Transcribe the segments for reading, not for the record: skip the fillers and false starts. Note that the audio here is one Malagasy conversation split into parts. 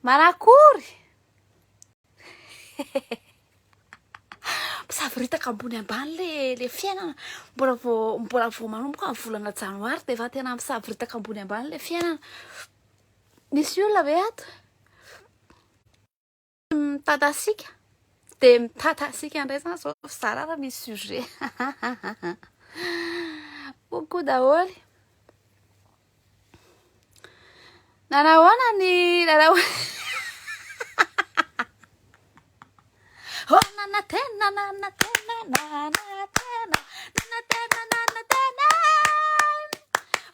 Manakory? Misavoritaka ambony ambany le le fiainana. Mbola vao mbola vao manomboka ny volana janoary dia efa tena misavoritaka ambony ambany le fiainana. Misy olona ve ato? Mitatasika dia mitatasika indray zany zao zara raha misy sujet. Coucou daholo. Nanahoana ny nanao Oh nanantena nanantena nanantena nanantena nanantena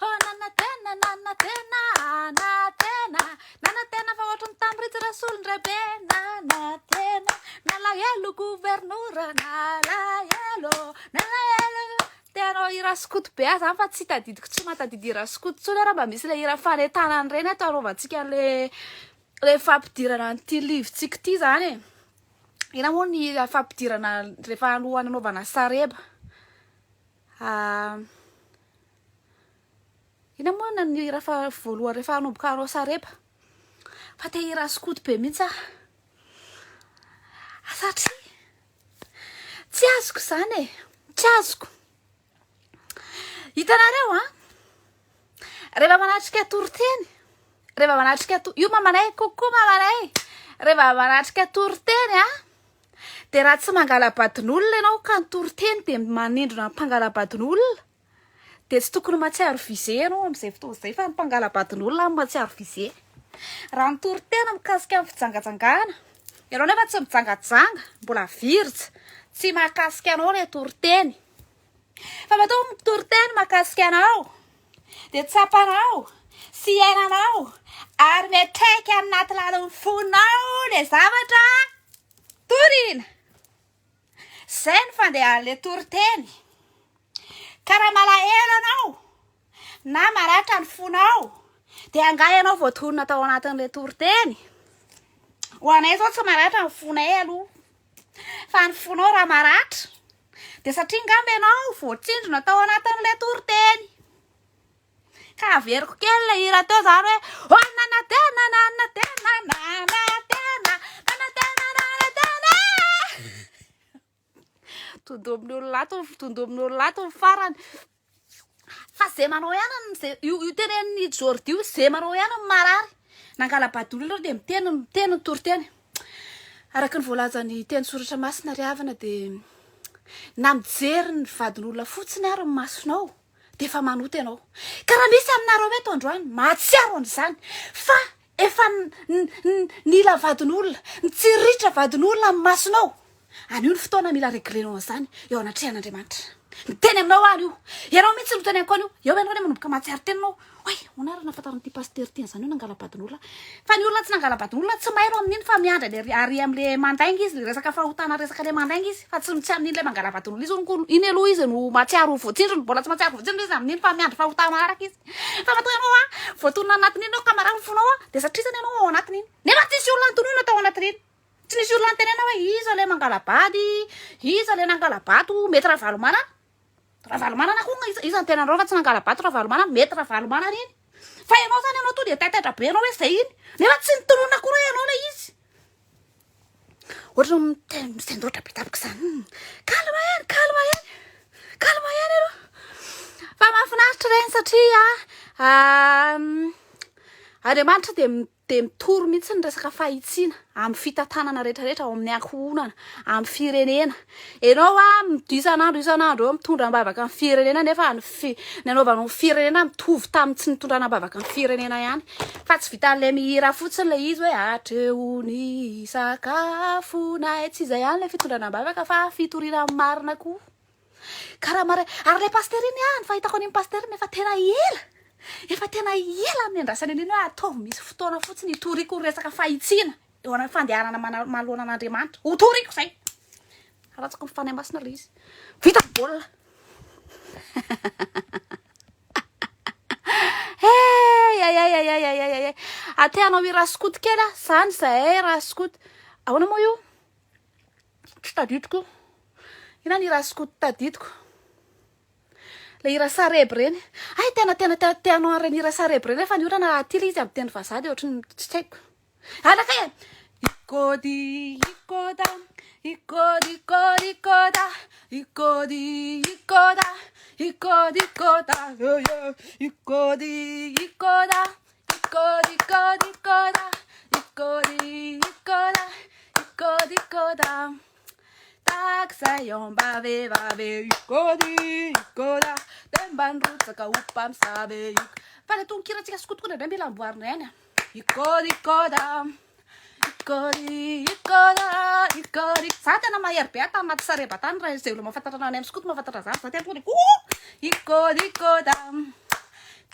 Oh nanantena nanantena nanantena nanantena fa ohatry ny tamin'ny Ritsy Rasolondraibe nanantena nalahelo governora nalahelo nalahelo Te hanao hira skoto be aho zany fa tsy tadidiko tsy mahatadidy hira skoto intsony aho raha mba misy le hira fanentanana ireny ato anaovantsika le le fampidirana an'ity livre-tsika ity zany e. Inona moa ny hira fampidirana rehefa alohan'ny hanaovana sareba? Inona moa ny hira fa voalohany rehefa hanomboka hanao sareba? Fa te hira skoto be mihitsy aho. Satria Tsy azoko izany e, tsy azoko. Hitanareo an, rehefa manatrika toriteny, rehefa manatrika to- io mamanay, coucou mamanay, rehefa manatrika toriteny an, dia raha tsy mangala-badin'olona ianao ka ny toriteny dia manindrona ny mpangala-badin'olona, Dia tsy tokony mahatsiaro visé ianao amin'izay fotoana izay fa ny mpangala-badin'olona no mahatsiaro visé. Raha ny toriteny mikasika ny fijangajangana, ianao nefa tsy mijangajanga, mbola virja, tsy mahakasika anao ilay toriteny. Fa matoa mitoriteny mahakasika anao, dia tsapanao sy iainanao ary miantraika anaty lalin'ny fonao ilay zavatra torina. Izay no fandehan'ilay toriteny. Ka raha malahelo ianao na maratra ny fonao dia angaha ianao voatonona tao anatin'ilay toriteny? Ho anay izao tsy maratra ny fonay aloha. Fa ny fonao raha maratra dia satria angamba ianao voatsindrona tao anatin'ilay toriteny. Ka averiko kely ilay hira teo zany hoe Oh nanantena nanantena nanantena nanantena nanantena. Tondomin'ny olona ato, tondomin'ny olona ato ny farany. Fa ze manao ihany ny ze io io tenenin'i Jordy io ze manao ihany ny marary. Nangala-bady olona ireo dia miteny miteny ny toriteny. Araka ny voalazan'ny teny soratra masina ry havana dia na mijery ny vadin'olona fotsiny ary ny masonao dia efa manota ianao. Ka raha misy aminareo eto androany mahatsiaro an'izany fa efa nila vadin'olona, nitsiritra vadin'olona amin'ny masonao, anio ny fotoana mila reglenao an'izany eo anatrehan'Andriamanitra. Miteny aminao aho anio, ianao mihitsy no teneniko anio, eo ianao anie manomboka mahatsiaro tena ianao, Oay, ahoana ary nahafantaran'ity pasitera ity an'izany hoe nangala-badin'olona? Fa ny olona tsy nangala-badin'olona tsy mailo amin'iny fa miandry an'le ary amin'le mandainga izy, le resaka fahotana resaka le mandainga izy fa tsy tsy amin'iny le mangala-badin'olona izy hono iny aloha izy no mahatsiaro ho voatsindrona, mbola tsy mahatsiaro voatsindrona izy amin'iny fa miandry fahotana manaraka izy. Fa matoa ianao a, voatonona anatin'iny ianao ka marary ny fonao a, dia satria zany ianao ao anatin'iny. Nefa tsisy olona nitonona tao anatin'iny. Tsy nisy olona nitenena hoe iza le mangala-bady, iza le nangala-bato, mety Ravalomanana. Ravalomanana koa iza iza no tena anareo fa tsy nangala-bato Ravalomanana, mety Ravalomanana iny. Fa ianao zany ianao tonga dia taitaitra be ianao hoe zay iny. Nefa tsy nitonona akory hoe ianao ilay izy. Ohatran'ny miteny misendoatra be tampoka izany. Calme ihany, calme ihany. Calme ihany aloha. Fa mahafinaritra ireny satria Andriamanitra dia dia mitory mihitsy ny resaka fahitsiana amin'ny fitantanana rehetra rehetra ao amin'ny ankohonana, amin'ny firenena. Ianao a, isan'andro isan'andro eo mitondra am-bavaka ny firenena nefa ny fi, ny anaovanao ny firenena mitovy tamin'ny tsy nitondrana am-bavaka ny firenena ihany. Fa tsy vitan'ilay mihira fotsiny ilay izy hoe hatreo ny sakafonay. Tsy izay ihany ilay fitondrana am-bavaka fa fitoriana ny marina koa. Ka raha mare, ary ilay pasitera iny ah, ny fahitako an'iny pasitera iny efa tena ela, efa tena ela no niandrasany an'iny hoe ataovy misy fotoana fotsiny hitoriako resaka fahitsiana eo amin'ny fandehanana manoloana an'Andriamanitra, hotoriko izay. Alatsako ny Fanahy Masina ilay izy. Vita ny baolina. Hey, ay, ay, ay, ay, ay, ay, ay. Aty hanao hira skoto kely aho, zany zahay raha skoto. Ahoana moa io? Tsy tadidiko. Inona ny hira skoto tadidiko? Ilay hira sareby ireny. Hay tena tena te te hanao an'ireny hira sareby ireny nefa ny olana aty ilay izy amin'ny teny vazaha dia ohatran'ny tsy haiko. Alaka e! Ikody, ikoda, ikody, ikody, ikoda, ikody, ikoda, ikody, ikoda, yo, ikody, ikoda, ikody, ikody, ikoda, ikody, ikoda, ikody, ikoda. Tahak'izay ao am-bavevave, ikody, ikoda, dia mba nirotsaka ho mpamosavy, ik-. Fa ilay tononkirantsika skoto koa indraindray mila amboarina ihany a. Ikody, ikoda, ikody, ikoda, ikody. Za tena mahery be aho tanaty sareba tany raha izay olona mahafantatra anah any amin'ny skoto mahafantatra zany. Za tena tonga dia oh! Ikody, ikoda.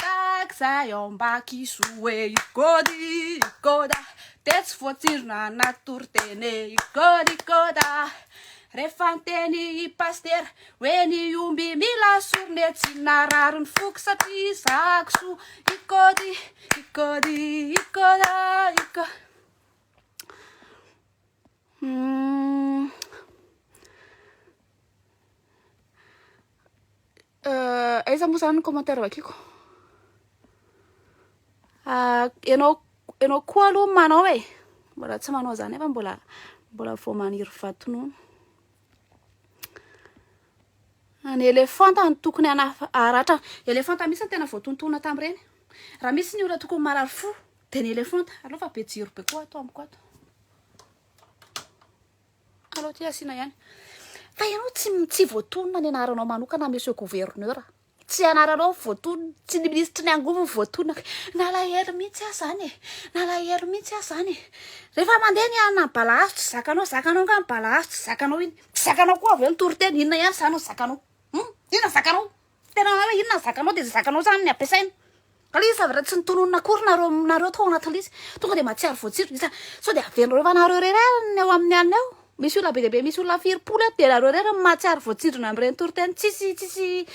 Tahak'izay ao am-bakisoa e, ikody, ikoda. Dia tsy voatsindrona anaty toriteny e, ikody, ikoda. Rehefa niteny i Pasitera hoe ny omby mila sorona e, tsy narary ny foko satria izaho kisoa. Ikody, ikody, ikoda, iko. Hmm. Euh, aiza moa zany ny commentaire vakiko? Ah, ianao ianao koa aloha manao e. Mbola tsy manao zany nefa mbola mbola vao maniry vatonono. Ny elefanta no tokony hanafa haratra. Elefanta mihitsy no tena voatontona tamin'ireny. Raha misy ny olona tokony marary fo dia ny elefanta. Aleo fa be jiro be koa ato amiko ato. Aleo ty asiana ihany. Fa ianao tsy tsy voatonona ny anaranao manokana monsieur gouverneur. Tsy anaranao voatonona, tsy ny minisitry ny angovo no voatonona. Nalahelo mihitsy aho zany e. Nalahelo mihitsy aho zany e. Rehefa mandeha ny anona ny balahazo tsy zakanao, zakanao angaha ny balahazo tsy zakanao iny. Tsy zakanao koa avy eo ny toriteny, inona ihany zany no zakanao? Hum, inona zakanao? Tena hoe inona ny zakanao dia izay zakanao zany ny ampiasaina. Ka ilay izy zavatra tsy nitononina akory nareo nareo tao anatin'ilay izy. Tonga dia mahatsiaro voatsiro. Iza sao dia averinareo fa nareo irery ary ny ao amin'ny alina ao. Misy olona be dia be, misy olona firy-polo eto dia nareo irery no mahatsiaro voatsindrona amin'ireny toriteny. Tsisy tsisy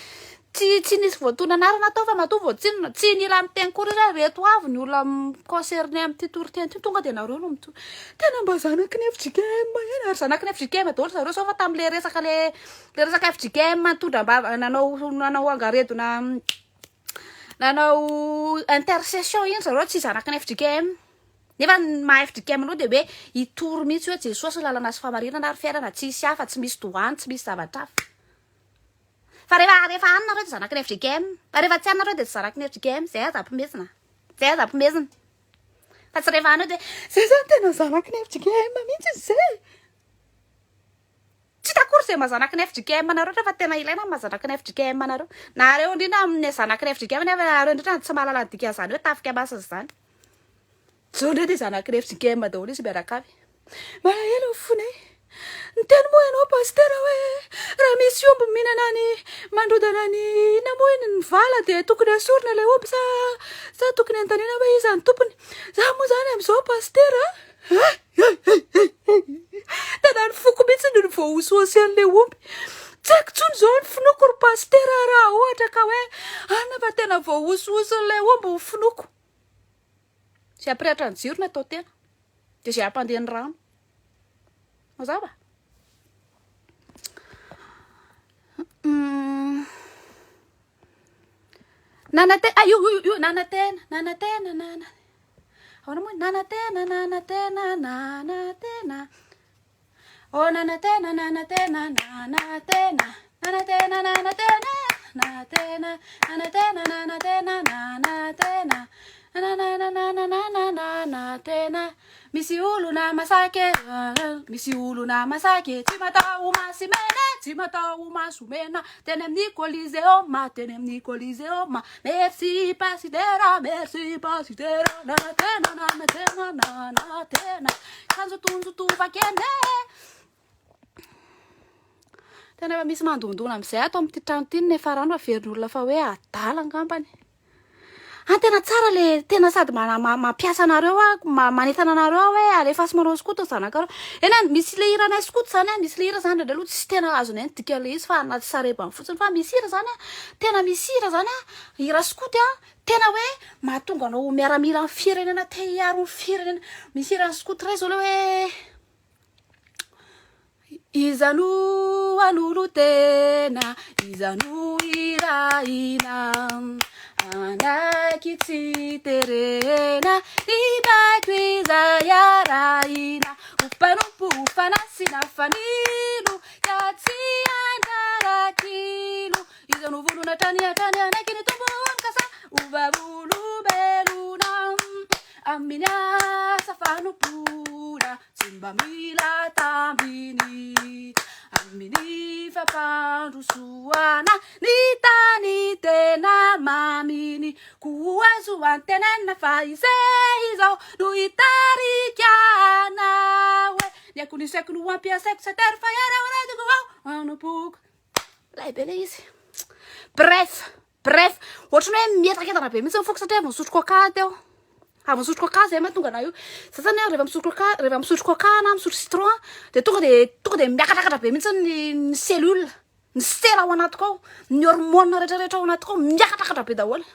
tsy tsy nisy voatonona anarana tao fa matoa voatsindrona. Tsy nila niteny akory izy hoe ireto avy ny olona concerné amin'ity toriteny ity. Tonga dia nareo no mitory. Tena mba zanaky ny fjkm ihany. Ary zanaky ny fjkm daholo zareo zao fa tamin'ilay resaka ilay ilay resaka fjkm nitondra am-bava nanao nanao angaredona nanao intercession iny zareo tsy zanaky ny fjkm. Nefa ny maha fjkm anao dia hoe hitory mihitsy hoe Jesosy lalana sy fahamarinana ary fiainana, tsisy hafa, tsy misy doany, tsy misy zavatra hafa. Fa rehefa rehefa any nareo dia zanaky ny fjkm, fa rehefa tsy any nareo dia tsy zanaky ny fjkm, zay aza ampimezina, zay aza ampimezina. Fa tsy rehefa any eo dia zay zany tena zanaky ny fjkm mihitsy izy zay. Tsy hita akory izay maha zanaky ny fjkm anareo rehefa tena ilaina ny maha zanaky ny fjkm anareo. Nareo indrindra amin'ny zanaky ny fjkm nefa nareo indrindra no tsy mahalala ny dikan'izany hoe tafika masina izany. Zao indray dia zanaky ny fjkm daholo izy mianakavy. Malahelo ny fonay. Niteny moa ianao pasitera hoe raha misy omby mihinana ny mandrodana ny inona moa iny ny vala dia tokony asorina ilay omby sa sa tokony anontaniana hoe iza ny tompony. Za moa izany amin'izao pasitera a! Tena ny foko mihitsy no voahosihosy an'ilay omby. Tsy haiko intsony izao ny finoako ry pasitera raha ohatra ka hoe anona fa tena voahosihosin'ilay omby ny finoako. Izay hampirehitra ny jiro no atao tena. Dia izay hampandeha ny rano. Mazava? Nanantena, ah, io, io, io, nanantena, nanantena, nana. Ahoana moa? Nanantena, nanantena, nanantena. Oh, nanantena, nanantena, nanantena. Nanantena, nanantena, nanantena, nanantena, nanantena, nanantena. Nanananananananantena. Misy olona masaka e, misy olona masaka e, tsy matao maso mena, tsy matao maso mena, teny amin'ny Coliseum, teny amin'ny Coliseum. Merci Pasitera, merci Pasitera, nanantena, nanantena, nanantena. Kanjo tonjo tovakene. Tena efa misy mandondona amin'izay ato amin'ity trano ity ny niafarany fa averin'olona fa hoe adala angambany. An tena tsara le tena sady mampiasa anareo aho, manentana anareo aho hoe alefaso manao skoto ny zanakareo. Eny an, misy le hiranay skoto zany an, misy le hira zany indraindray aloha tsy tena azonay ny dikan'le izy fa anaty sarebany fotsiny fa misy hira zany an, tena misy hira zany an, hira skoto an, tena hoe mahatonga anao ho miaramilan'ny firenena te hiaro ny firenena. Misy hiran'ny skoto iray zao le hoe. Iza no hanolo-tena, iza no hirahina, hanaiky tsy terena, ny baiko iza. izay arahina Ho mpanompo ho fanasina fanilo Ka tsy andarakilo Iza no vonona hatrany hatrany hanaiky ny Tompo Ka ho vavolombelona Amin'ny asa fanompoana Tsy mba mila tambiny Amin'ny fampandrosoana Ny tany tena maminy Koa azo antenaina fa izay izao No hitarika anao e Ny aiko ny saiko no ampiasaiko Tsy atero fa iareo anatiko ao Anompoko Milay be le izy. Bref, bref, ohatran'ny hoe mietaketana be mihitsy ny foko satria avy nisotro coca teo. Avy nisotro coca zay mahatonga anah io. Za zany rehefa misotro coca, rehefa misotro coca na misotro citron de tonga de tonga de miakatrakatra be mihitsy ny ny cellule, ny sela ao anatiko ao, ny hormone rehetrarehetra ao anatiko ao miakatrakatra be daholo.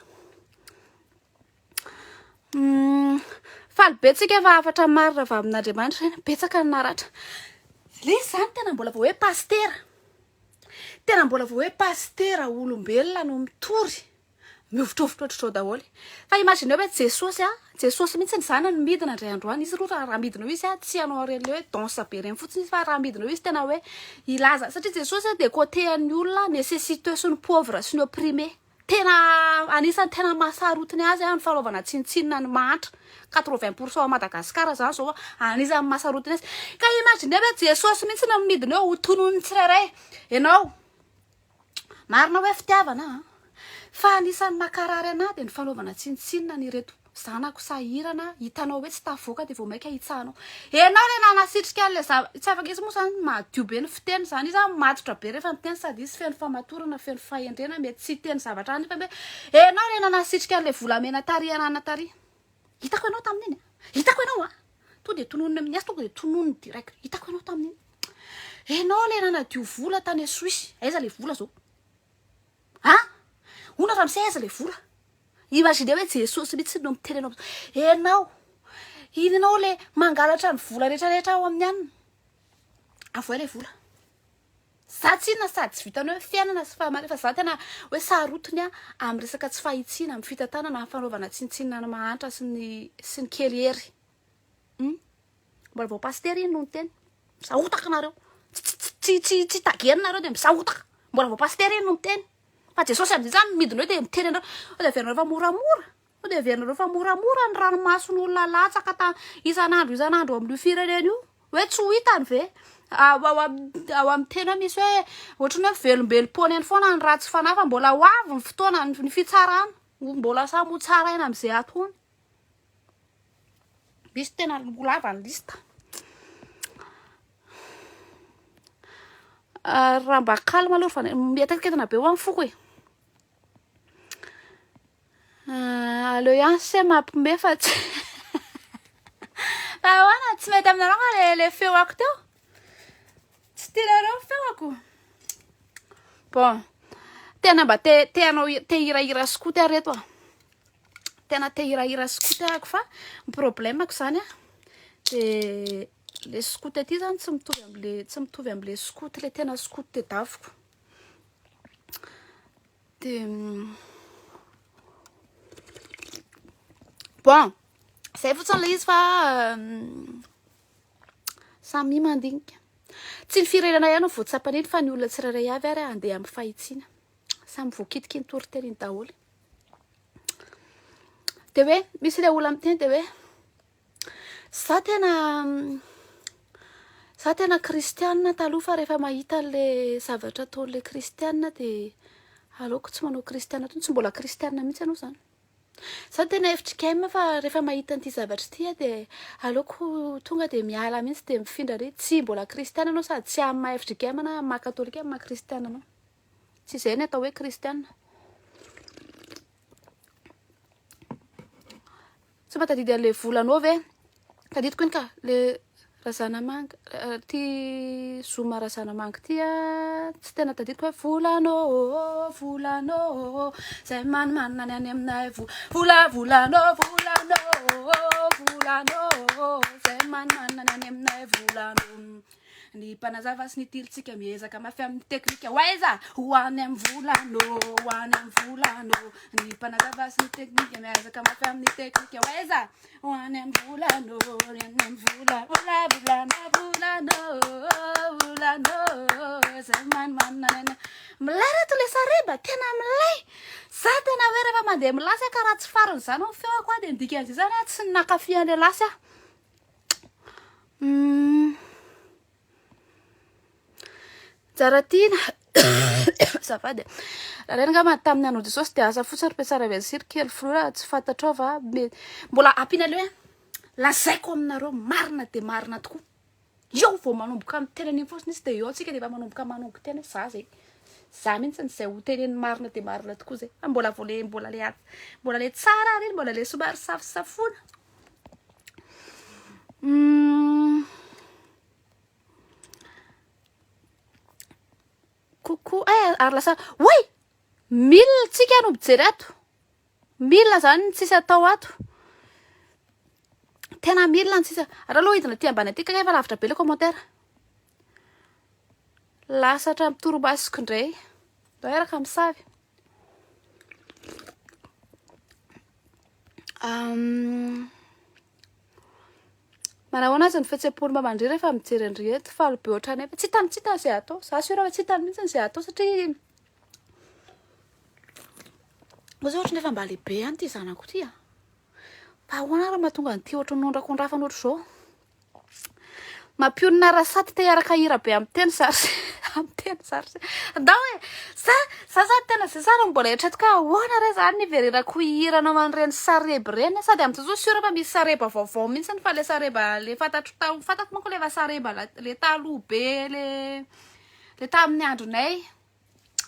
Faly be tsika fa hafatra marina avy amin'Andriamanitra ireny, betsaka ny naratra. Le izy zany tena mbola vao hoe pasitera, tena mbola vao hoe pasitera olombelona no mitory, mihovitrovitra ohatr'izao daholo. Fa imagineo hoe Jesosy a, Jesosy mihitsy ny zanany midina indray androany, izy aloha raha midina eo izy a, tsy hanao an'ireny le hoe danse be ireny fotsiny izy fa raha midina eo izy tena hoe hilaza, satria Jesosy dia côté an'ny olona nécessiteux sy ny pauvre sy ny opprimé. Tena anisan'ny tena mahasarotiny azy ny fanaovana tsinontsinona ny mahantra. 80 pour cent à Madagascar zany zao anisan'ny mahasarotiny azy. Ka imaginez hoe Jesosy mihitsy no midina eo ho tonon'ny tsirairay. Ianao, marina hoe fitiavana an, fa anisan'ny mankarary anahy dia ny fanaovana tsinontsinona an'ireto zanako sahirana hitanao hoe tsy tafavoaka dia vao maika hitsahanao. Ianao ilay nanasitrika an'ilay zava, tsy afaka izy moa zany madio be ny fiteny zany, izy zany matotra be rehefa miteny sady izy feno famatorana, feno fahendrena, mety tsy hiteny zavatra any nefa hoe ianao ilay nanasitrika an'ilay volamena tary anana tary. Hitako ianao tamin'iny a, hitako ianao a, tonga dia tononiny amin'ny azy, tonga dia tononiny direct, hitako ianao tamin'iny. Ianao ilay nanadio vola tany Suisse, aiza ilay vola zao? A! Hono ramose aiza ilay vola? Imaginez hoe Jesosy mihitsy no miteny anao Enao, iny enao le mangalatra ny vola rehetra rehetra ao amin'ny anona. Avoay le vola. Za tsinona sady tsy vitan'ny hoe fiainana sy fahamarinana fa za tena hoe sarotiny aho amin'ny resaka tsy fahitsiana, amin'ny fitantanana, amin'ny fanaovana tsinontsinona ny mahantra sy ny sy ny kely hery. Hum. Mbola vao pasitera iny no niteny. Misahotaka nareo. Tsy tsy tsy tsy tagena nareo dia misahotaka. Mbola vao pasitera iny no niteny. Fa Jesosy amin'izay zany midina eo dia miteny anareo, sao dia heverinareo fa moramora, sao dia heverinareo fa moramora ny ranomason'olona latsaka ta isan'andro isan'andro ao amin'io firenena io, hoe tsy ho hitany ve? Ao ao ao amin'ny teny hoe misy hoe ohatran'ny hoe velombelom-poana eny foana ny ratsy fanahy fa mbola ho avy ny fotoana, ny fitsarana, mbola samy ho tsaraina amin'izay ataony. Misy tena ho lava ny liste. Ah, raha mba calme aloha fa mihetsiketsina be ho an'ny foko e. Ah, aleo ihany se mampime fa tsy fa ahoana tsy mety aminareo nga le le feoako teo? Tsy tianareo ny feoako? Bon, tena mba te te hanao te hirahira skoto aho reto a. Tena te hirahira skoto ahako fa ny problème-ko zany a de le skoto aty zany tsy mitovy am'le tsy mitovy am'le skoto le tena skoto tedaviko. De bon, zay fotsiny le izy fa samy mandinika. Tsy ny firenena ihany no voatsapan'iny fa ny olona tsirairay avy ary andeha amin'ny fahitsiana. Samy voakitiky ny toriteny iny daholo. De hoe misy le olona miteny de hoe za tena za tena kristianina taloha fa rehefa mahita an'le zavatra ataon'le kristianina de aleoko tsy manao kristianina intsony, tsy mbola kristianina mihitsy ianao zany. Za tena FJKM fa rehefa mahita an'ity zavatra ity aho de aleoko tonga de miala mihitsy de mifindra ary tsy mbola kristianina ianao sady tsy amin'ny maha FJKM na amin'ny maha katolika amin'ny maha kristianina anao. Tsy izay ny atao hoe kristianina. Tsy mahatadidy an'le volanao ve? Tadidiko iny ka, le Razanamanga, ty Zoma Razanamanga ty a, tsy tena tadidiko hoe volanao, volanao, zay manimanina ny any aminay vo, vola volanao, volanao, volanao, zay manimanina ny any aminay volanao. Ny mpanazava sy ny tilintsika miezaka mafy amin'ny teknika ho aiza? Ho any amin'ny volana ô, ho any amin'ny volana ô. Ny mpanazava sy ny teknika miezaka mafy amin'ny teknika ho aiza? Ho any amin'ny volana ô, ho any amin'ny volana, vola, volana, volana ô, volana ô, zay manimanina any. Milay reto le sareba, tena milay. Za tena hoe rehefa mandeha milasy aho ka raha tsy farany zany ny feoko aho dia ny dikan'izay zany aho tsy nankafy an'ilay lasy aho. Tsaratiana, azafady e. Raha ireny angamba tamin'ny andron'i Jesosy dia asa fotsiny ry mpiatsara avy any Syrie kely filoha raha tsy fantatrao va mety. Mbola ampiana aleo e. Lazaiko aminareo marina dia marina tokoa. Eo vao manomboka miteny an'iny fotsiny izy dia eo tsika dia efa manomboka manongo tena hoe za zay. Za mihitsy izay ho teneniny marina dia marina tokoa zay. Fa mbola vao le mbola le mbola le tsara ary iny mbola le somary safosafoana. Coucou, eh, ary lasa, oay! Mille tsika no mijery ato. Mille zany ny tsisy atao ato. Tena mille ny tsisy. Ary aloha hidina aty ambany aty kay efa lavitra be le commentaire. Lasa hatramin'ny torimasoko indray. Ndao hiaraka misavy. Manahoana aza ny fihetseham-pon'i Mamandria rehefa mijery an-dry eto? Faly be ohatran'ny efa tsy hitany, tsy hitany izay atao. Za sûr fa tsy hitany mihitsy izay atao satria ohatran'ny ohatran'ny efa mba lehibe ihany ity zanako ity a. Fa ahoana ary mahatonga an'ity ohatran'ny ondrakondrafana ohatr'izao? Mampionona Rasaty te hiaraka hira be amin'ny teny sary amin'ny teny sary. Ndao e! Za za zany tena zay zany mbola eritreretiko hoe ahoana re zany ny hiverenako hihira anao an'ireny sareba ireny sady amin'izao zao sûr fa misy sareba vaovao mihitsy fa le sareba le fantatro tao fantako manko le efa sareba le taloha be le le tamin'ny andronay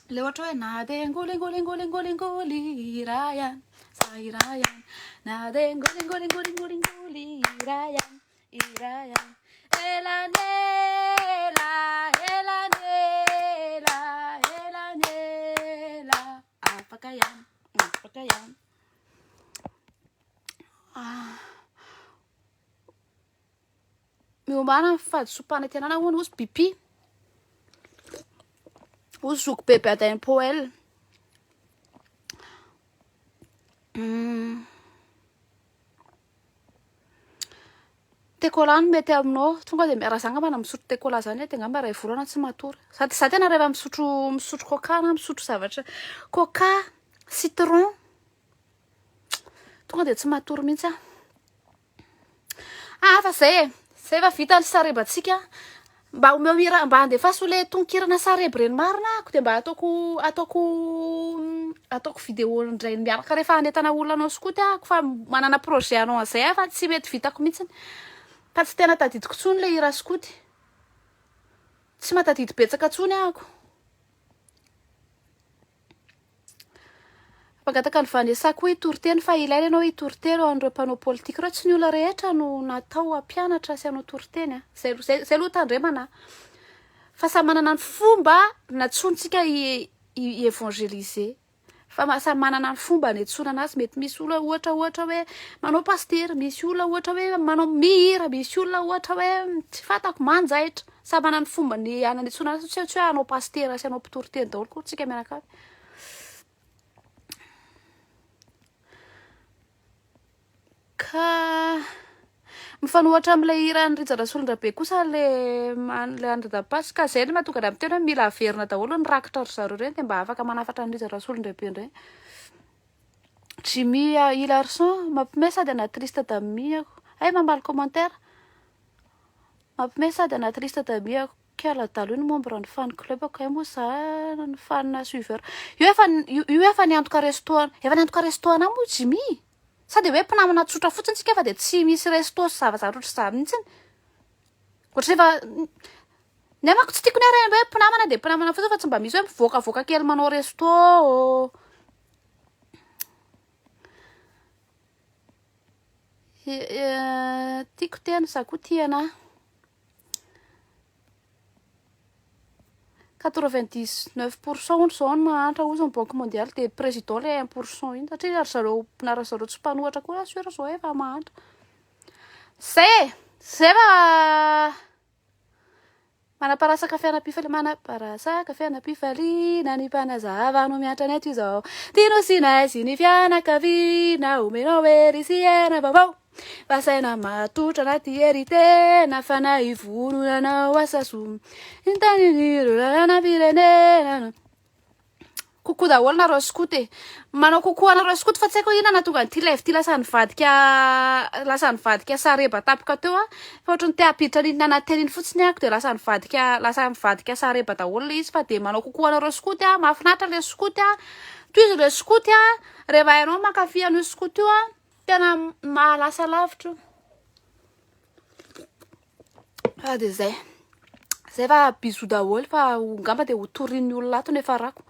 le ohatra hoe na de ngoly ngoly ngoly ngoly ngoly iray ihany za iray ihany na de ngoly ngoly ngoly ngoly ngoly iray ihany Iray ihany. Ela ny ela, ela ny ela, ela ny ela. Afaka ihany, afaka ihany. Ah. Miomàna ny fahadisoam-panantenana hono ozy Bibi. Ozy zoky bebe Adain Poel. Thé cola no mety aminao. Tonga dia raha za angamba na misotro thé cola zany dia angamba iray volana tsy matory. Sady za tena rehefa misotro misotro coca na misotro zavatra coca, citron, tonga dia tsy matory mihitsy aho. Ah fa zay e, zay fa vita ny sarebantsika. Mba omeo hira, mba andefaso le tononkirana sareby reny marina ako de mba ataoko ataoko ataoko vidéo indray miaraka rehefa hanentana olona hanao skoty ahako fa manana projet hanao an'izay aho fa tsy mety vitako mihitsiny fa tsy tena tadidiko intsony le hira skoty tsy mahatadidy betsaka intsony ahako. Mpangataka an'i Vanessa koa hitory teny fa ilaina ianao hitory teny ho an'ireo mpanao politika ireo. Tsy ny olona rehetra no natao hampianatra sy hanao toriteny a. Zay aloha, zay, zay aloha tandremana a. Fa samy manana ny fomba nantsointsika hi-évangéliser. Fa samy manana ny fomba niantsoana anazy. Mety misy olona ohatra ohatra hoe manao pasitera, misy olona ohatra hoe manao mihira, misy olona ohatra hoe tsy fantako manjaitra. Samy manana ny fomba ny niantsoana anazy. Tsy hoe hanao pasitera sy hanao mpitory teny daholo koa tsika mianakavy. Ka mifanohitra amin'ilay hiran'i Rija Rasolondrabe kosa le le an'i Rija Pasy ka zay no mahatonga anah miteny hoe mila averina daholo ny rakitra ry zareo ireny de mba afaka manafatra an'i Rija Rasolondrabe indray. Jimmy Hilarson, mampime sady ana triste dami ako. Hay mamaly commentaire. Mampime sady ana triste dami ako. Kiala dalo io ny membre ny fan club ko hay moa za ny fan suiveur. Io efa io efa niantoka resto efa niantoka resto anah moa Jimmy. Sa de hoe mpinamana tsotra fotsiny tsika fa de tsy misy resto sy zavazavatra ohatr'izany mihitsiny. Ohatry efa ny ahy manko tsy tiako ny ahy hoe mpinamana de mpinamana fotsiny fa tsy mba misy hoe mivoakavoaka kely manao resto. Tiako tena, za koa tia anah. 99 pourcent hono zao ny mahantra hozy ny banque mondiale de président le 1 pourcent iny satria ry zareo na ry zareo tsy mpanohatra koa sûr zao efa mahantra. Zay e! Zay fa. Manaparasaka fiainam-pifaliana, manaparasaka fiainam-pifaliana ny mpanazava no miantra ny eto izao. Tianao sy nay sy ny fianakaviana, omenao hery sy aina vaovao. Fa saina matotra anaty hery tena, fanahy vonona hanao asa soa. Ny tanin'ireo lalàna firenena. Coucou daholo nareo skoto e. Manao coucou anareo skoto fa tsy haiko inona nahatonga an'ity live ity lasa nivadika lasa nivadika sareba tampoka teo a. Fa ohatran'ny te hampiditra an'iny nanantena iny fotsiny ahako de lasa nivadika lasa nivadika sareba daholo le izy fa de manao coucou anareo skoto a. Mahafinaritra le skoto a. Tohizo le skoto a. Rehefa hainao mankafy an'io skoto io a, tena mahalasa lavitra io. Fa de zay. Zay fa bisous daholo fa ngamba de ho torian'ny olona ato ny efa rako.